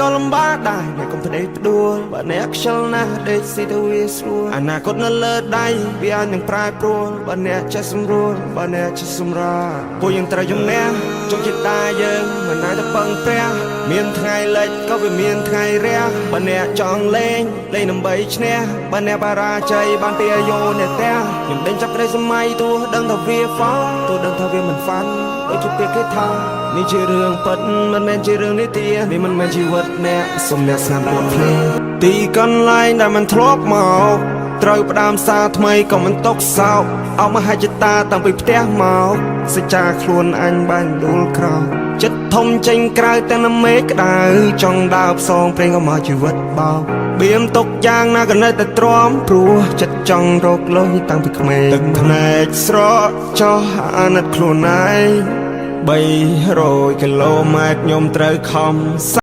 ក៏លំបាកដែរអ្នកកុំផ្ដេសផ្ដួលបើអ្នកខ្ជិលណាស់ដេកស៊ីទៅវាស្រួលអនាគតនៅលើដៃវាអាចនឹងប្រែប្រួលបើអ្នកចេះសម្រួលបើអ្នកចេះសម្រាលពួកយើងត្រូវជំនះជោគជតាយើងមិនអាចទៅពឹងព្រះមានថ្ងៃលិចក៏វាមានថ្ងៃរះបើអ្នកចង់លេងលេងដើម្បីឈ្នះបើអ្នកបរាជ័យបានពីអាយុអ្នកផ្ទះខ្ញុំដេញចាប់ក្តីសម័យទោះដឹងថាវាហ្វាទោះដឹងថាវាមិនហ្វាន់ដូចជាពាក្យគេថានេះជារឿងពិតមិនមែនជារឿងនិទាននេះមិនមែនជីវិតអ្នកសុំអ្នកស្នាមពួនភ្លេងទីកន្លែងដែលមិនធ្លាប់មកត្រូវផ្ដើមសារថ្មីក៏មិនຕົកសោកអោមហិច្ចតាតាំងពីផ្ទះមកសច្ចាខ្លួនអញបាញ់ដួលក្រោកចិត្តធំចេញក្រៅទាំងនៅមេឃក្តៅចង់ដើរផ្សងព្រេងក៏មកជីវិតបោកបៀមຕົកយ៉ាងណាក៏នៅតែទ្រាំព្រោះចិត្តចង់រកលុយតាំងពីក្មេងទឹកភ្នែកស្រកចោះអាណិតខ្លួនឯង300គីឡូម៉ែត្រខ្ញុំត្រូវខំ